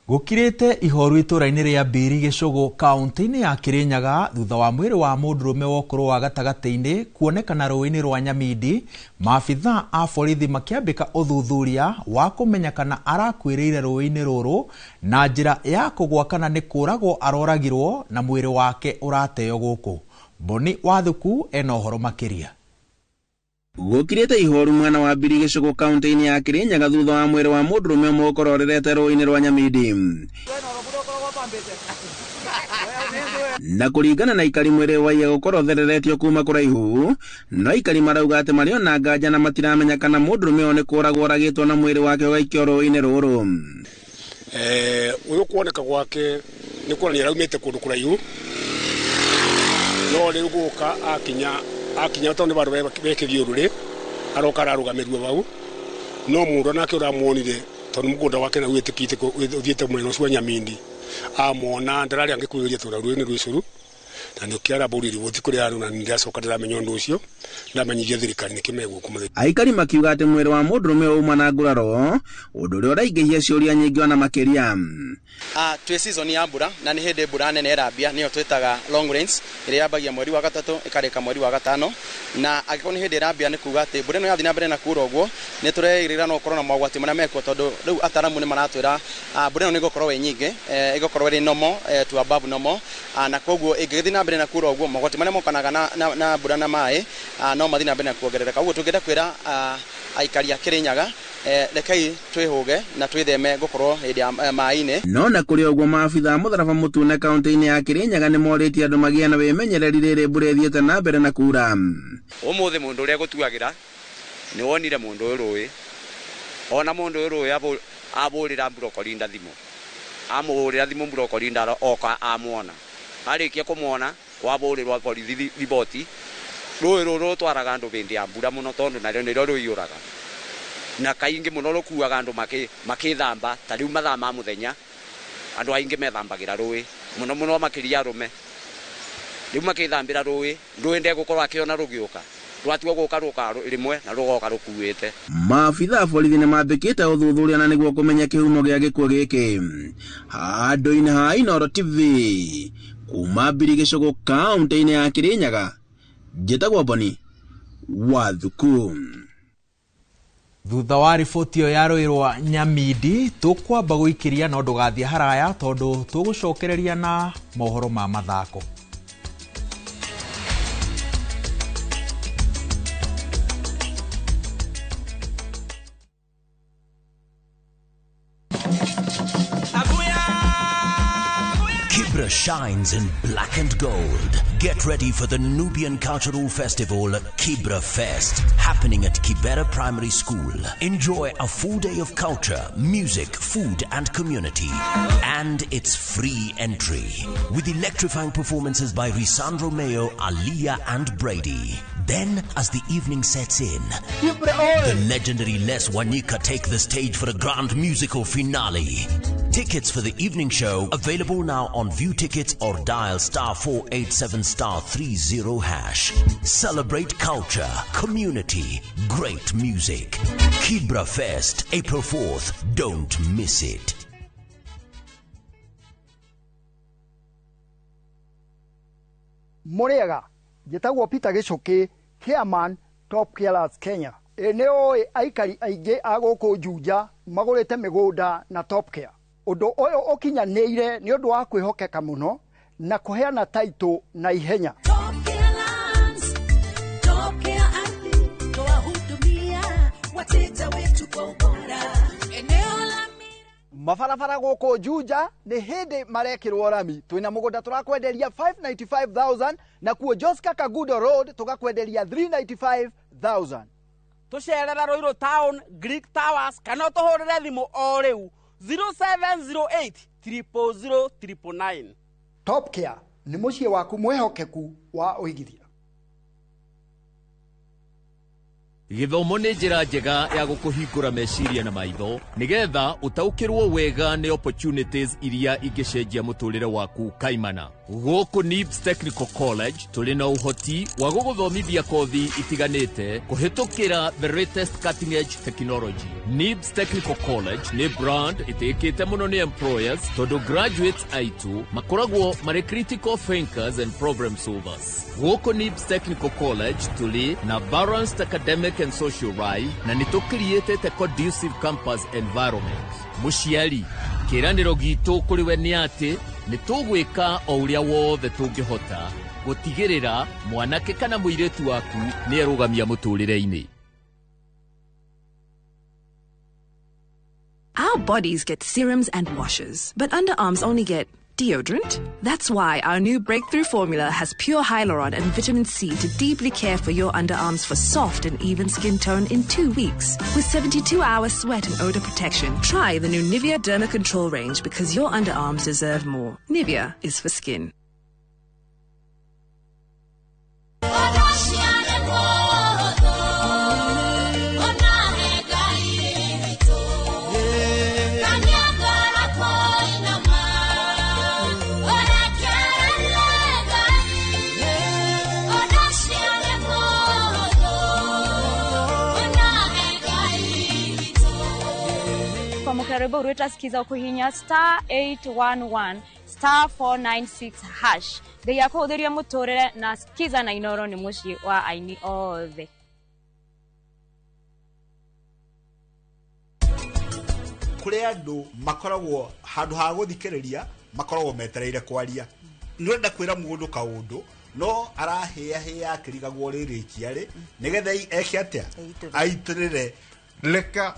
Gũkirĩte ihoru itũra-inĩ rĩa Mbiri Gĩcũgũ kaunti-inĩ ya Kĩrĩnyaga thutha wa mwĩrĩ wa mũndũrũme wa ũkũrũ wa gatagatĩ-inĩ kuonekana rũĩ-inĩ rwa Nyamindi, maabithaa a borithi makĩambĩka ũthuthuria wa kũmenya kana arakuĩrĩire rũĩ-inĩ rũrũ na njĩra ya kũgwa kana nĩ kũragwo aroragirwo na mwĩrĩ wake ũrateo gũkũ. Boni Wathuku ena ũhoro makĩria. Gũkirĩte ihoru mwena wa Mbiri Gĩcũgũ kaunti-inĩ ya Kĩrĩnyaga thutha wa mwĩrĩ wa mũndũrũme ũmwe gũkorwo ũrerete rũĩ-inĩ rwa Nyamindi. Na kũringana na aikari mwĩrĩ waiya gũkorwo ũthereretio kuma kũraihu, no aikari marauga atĩ marĩ ona nganja na matiramenya kana mũndũrũme ũyũ nĩ kũragwo oragĩtwo na mwĩrĩ wake ũgaikio rũĩ-inĩ rũrũ. Ũyũ kuoneka gwake nĩ kuonania araumĩte kũndũ kũraihu, no rĩu gũka akinya tondũ nĩ bandũ be kĩthiũrũrĩ aroka ararũgamĩrwo hau, no mũndũ nake ũramuonire tondũ mũgũnda wake nau wĩtĩkĩte ũthiĩte mwena ũcio wa Nyamindi amona ndararĩ angĩkuhĩrĩria tondũ rũĩ nĩ rwĩcũru na nĩkĩo arambũrire riboti kũrĩ andũ na nĩndĩracoka ndĩramenya ũndũ ũcio ndamenyithia thirikari nĩkĩo megũkũ. Aikari makiuga atĩ mwĩrĩ wa mũndũrũme ũyũ uma na nguraro, ũndũ ũrĩa ũraingĩhia ciũria nyingĩ ona makĩria. Twĩ season ya mbura na nĩ hĩndĩ mbura nene ĩrambia, nĩyo twĩtaga long rains, ĩrĩa yambagia mweri wa gatatũ ĩkarĩka mweri wa gatano, na angĩkorwo nĩ hĩndĩ ĩrambia nĩ kuga atĩ mbura ĩno yathiĩ na mbere na kuura ũguo nĩ tũrerĩgĩrĩra no gũkorwo na mogwati marĩa mekuo, tondũ rĩu ataaramu nĩ maratwĩra mbura ĩno nĩ ĩgũkorwo ĩ nyingĩ, ĩgũkorwo ĩrĩ normal to above normal, na koguo ĩngĩgĩthiĩ na mbere na kuura ũguo mogwati marĩa mokanaga na mbura na maĩ no mathiĩ na mbere na kuongerereka. Ũguo tũngĩenda kwĩra aikari a Kĩrĩnyaga rekei twĩhũge na twĩtheme gũkorwo hĩndĩ ya maĩ-inĩ. No na kũrĩ ũguo maabithaa a mũtharaba mũtune kaunti-inĩ ya Kĩrĩnyaga nĩ morĩtie andũ magĩe na wĩmenyereri rĩrĩ mbura ĩthiĩte na mbere na kuura. Ũmũthĩ mũndũ ũrĩa gũtuagĩra nĩ wonire mũndũ ũyũ rũĩ, ona mũndũ ũyũ rũĩ abũrĩra mburokorinda thimũ, amũhũrĩra thimũ mburokorinda oka amuona, arĩkia kũmuona kwabũrĩrwo borithi riboti. Rũĩ rũrũ rũtwaraga andũ hĩndĩ ya mbura mũno tondũ narĩo nĩrĩo rũiyũraga na kaingĩ mũno rũkuaga andũ makĩthamba, ta rĩu mathaa ma mũthenya andũ aingĩ methambagĩra rũĩ mũno mũno makĩria arũme. Rĩu makĩthambĩra rũĩ, rũĩ ndegũkorwo akĩona rũgĩũka, rwatua gũka rũka rĩmwe na rũgoka rũkuĩte. Maabithaa a borithi nĩ mambĩkĩte ũthuthuria na nĩguo kũmenya kĩhumo gĩa gĩkuũ gĩkĩ. Handũ-inĩ ha Inooro TV kuma Mbiri Gĩcũgũ kaunti-inĩ ya Kĩrĩnyaga, njĩtagwo Boni Wathuku. Thutha wa riboti ĩyo ya rũĩ rwa Nyamindi tũkwamba gũikĩria no ndũgathiĩ haraya tondũ tũgũcokereria na mohoro ma mathako. Kibra shines in black and gold. Get ready for the Nubian Cultural Festival, Kibra Fest, happening at Kibera Primary School. Enjoy a full day of culture, music, food, and community. And it's free entry. With electrifying performances by Risandro Mayo, Aliyah, and Brady. Then, as the evening sets in, the legendary Les Wanyika take the stage for a grand musical finale. Tickets for the evening show available now on View Tickets or dial *487*30#. Celebrate culture, community, great music. Kibra Fest, April 4th. Don't miss it. Muriaga, njĩtagwo Peter Gĩcũkĩ, chairman Top Killers Kenya. Ĩ nĩ ũĩ aikari aingĩ a gũkũ Juja magũrĩte mĩgũnda na Top Care. Ũndũ ũyũ ũkinyanĩire nĩ ũndũ wa kwĩhokeka mũno na kũheana taitũ na ihenya. Mabarabara gũkũ Juja nĩ hĩndĩ marekĩrwo rami. Twĩna mũgũnda tũrakwenderia 595,000 na kuo Joska Kagudo Road tũgakwenderia 395,000. Tũcerera Ruiru Town, Greek Towers kana ũtũhũrĩre thimũ o rĩu 0708 000 999. Top Care nĩ mũciĩ waku mwĩhokeku wa ũigithia. Gĩthomo nĩ njĩra njega ya gũkũhingũra meciria na maitho nĩgetha ũtaũkĩrwo wega nĩ opportunities iria ingĩcenjia mũtũrĩre waku kaimana. Gũkũ NIBS Technical College tũrĩ na ũhoti wa gũgũthomithia kothi itiganĩte kũhĩtũkĩra the latest cutting edge technology. NIBS Technical College nĩ brand ĩtĩkĩte mũno nĩ employers tondũ graduates aitũ makoragwo marĩ critical thinkers and problem solvers. Gũkũ NIBS Technical College tũrĩ na balanced academic and social life na nĩ tũcreatĩte conducive campus environment. Mũciari, kĩĩranĩro gitũ kũrĩ we nĩ atĩ nĩ tũgwĩka o ũrĩa wothe tũngĩhota gũtigĩrĩra mwanake kana mũirĩtu waku nĩ erũgamia mũtũrĩre-inĩ. Our bodies get serums and washes, but underarms only get deodorant. That's why our new breakthrough formula has pure hyaluron and vitamin C to deeply care for your underarms for soft and even skin tone in 2 weeks. With 72-hour sweat and odor protection, try the new Nivea Derma Control range because your underarms deserve more. Nivea is for skin. Karibu rwita skiza ukuhinya star 811 star 496 hash thei ya kuhuthiria muturire na skiza na Inoro ni mucii wa aini othe. Kuri andu makoragwo handu ha guthikiriria makoragwo metereire kwaria. Nĩũrenda kwĩra mũndũ kaũndũ no arahĩa hĩa akĩrigagwo rĩrĩkia rĩ nĩgetha eke atĩa aitĩrĩre. Reka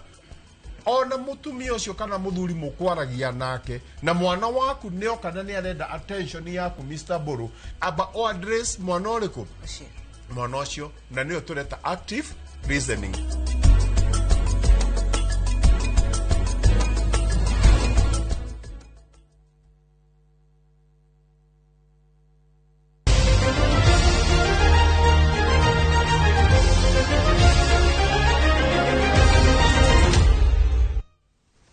ona mutumia ucio kana muthuri mukwaragia nake na mwana waku nio kana ni arenda attention yaku Mr. Buru aba o address mwana uriku mwana ucio na nio tureta active listening.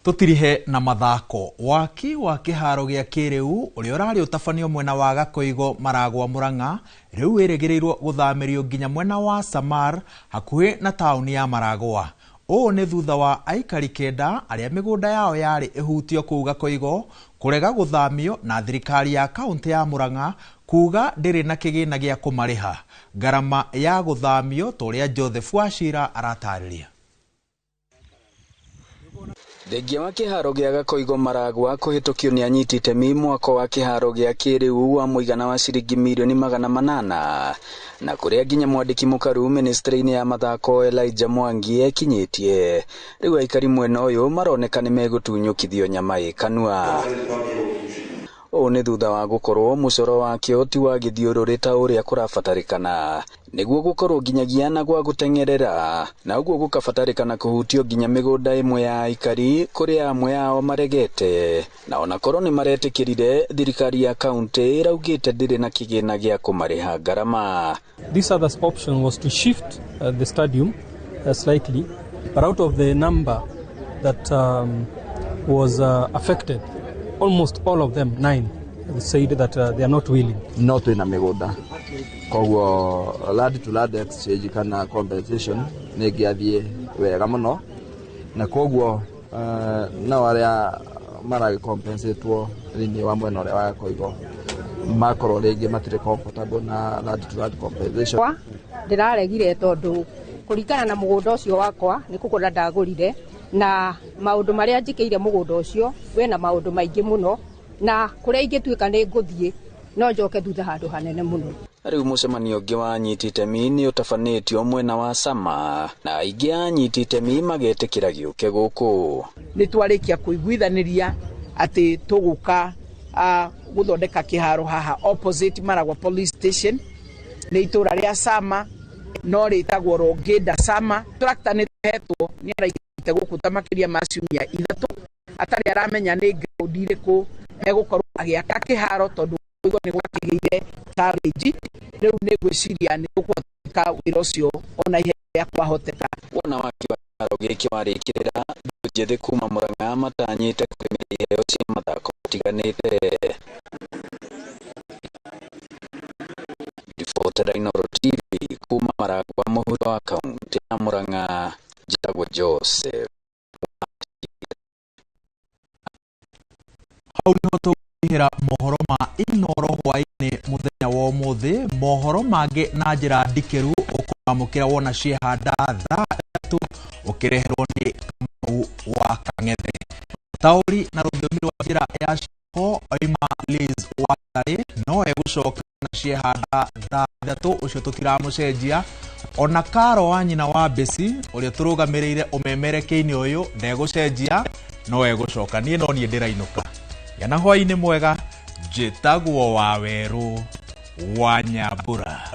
Tutirihe na mathako. Waki wa kiharo gia kiriu uria urari utabanio mwena wa Gakoigo Maragwa Murang'a riu wirigirirwo guthamirio nginya mwena wa Samar hakuhi na tauni ya Maragwa. Uu ni thutha wa aikari 9 aria migunda yao yari ihutio kuu Gakoigo kurega guthamio na thirikari ya kaunti ya Murang'a kuga ndiri na kigina gia kumariha ngarama ya guthamio toria Joseph Wachira aratariria. Thengia wa kĩharo gĩa Gakoigo Maragwa kũhĩtũkio nĩ anyiti itemi mwako wa kĩharo gĩa kĩrĩu wa mũigana wa ciringi mirioni 800 na kũrĩa nginya mwandĩki mũkaru ministry-inĩ ya mathako Elijah Mwangi ekinyĩtie. Rĩu aikari mwena ũyũ maroneka nĩ megũtunyũkithio nyama ĩ kanua. Ũũ nĩ thutha wa gũkorwo mũcoro wakĩo ti wa gĩthiũrũrĩ ta ũrĩa kũrabatarĩkana nĩguo gũkorwo nginyagia na gwa gũteng'erera na ũguo gũkabatarĩkana kũhutio nginya mĩgũnda ĩmwe ya aikari kũrĩa amwe ao maregete na onakorwo nĩ maretĩkĩrire thirikari ya kaunti ĩraugĩte ndĩrĩ na kĩgĩna gĩa kũmarĩha ngarama. This other option was to shift the stadium slightly, but out of the number that was affected, almost all of them, 9, said that they are not willing. No twina migunda koguo land to land exchange kana compensation nĩ ĩngĩathiĩ wega mũno na koguo no arĩa maragĩcompensatwo thĩinĩ wa mwena ũrĩa wa Gakoigo makorwo rĩngĩ matirĩ comfortable na land to land compensation. Ndĩraregire tondũ kũringana na mũgũnda ũcio wakwa nĩ kũgũra ndagũrire na maũndũ marĩa njĩkĩire mũgũnda ũcio wĩna maũndũ maingĩ mũno na kũrĩa ingĩtuĩka nĩ ngũthiĩ no njoke thutha handũ hanene mũno. Rĩu mũcemanio ũngĩ wa anyiti itemi nĩ ũtabanĩtio mwena wa Sama na aingĩ a anyiti itemi magetĩkĩra gĩũke gũkũ. Nĩ twarĩkia kũiguithanĩria atĩ tũgũka gũthondeka kĩharo haha opposite Maragwa Police Station nĩ itũra rĩa Sama no rĩtagwo Rongenda Sama. Tractor nĩ tũhetwo nĩ araigĩte gũkũ ta makĩria ma ciumia 3 atarĩ aramenya nĩ ground irĩkũ egũkorwo agĩaka kĩharo tondũ Gakoigo nĩ gwakĩgĩire challenge. Rĩu nĩ ngwĩciria nĩ tũkũhota wĩra ũcio ona ihenya. ũrĩa kwahoteka. Wona waki wa kĩharo gĩkĩ warĩkĩrĩra, mbeũ njĩthĩ kuma Murang'a matanyĩte kũrĩmĩra iheo cia mathako matiganĩte. Ribotera Inooro TV kuma Maragwa mũhuro wa kaũntĩ ya Murang'a, njĩtagwo Joseph. Hau niho tũkũihĩra mohoro ma Inooro hwaĩ-inĩ mũthenya wa ũmũthĩ. Mohoro mangĩ na njĩra ndikĩru ũkũmamũkĩra wona ciehanda thaa 3 ũkĩreherwo nĩ Kamau wa Kang'ethe. Taũri na rũthiomi rwa njĩra ya ciĩko oima Liz Wangarĩ no egũcoka na ciehanda thaa 3, ũcio tũtiramũcenjia. Ona Karo wa nyina wa Besi ũrĩa tũrũgamĩrĩire ũmemerekia-inĩ ũyũ ndegũcenjia, no egũcoka. Niĩ no niĩ ndĩrainũka. Gĩa na hwaĩ-inĩ mwega. Njĩtagwo Wawerũ wa Nyambura.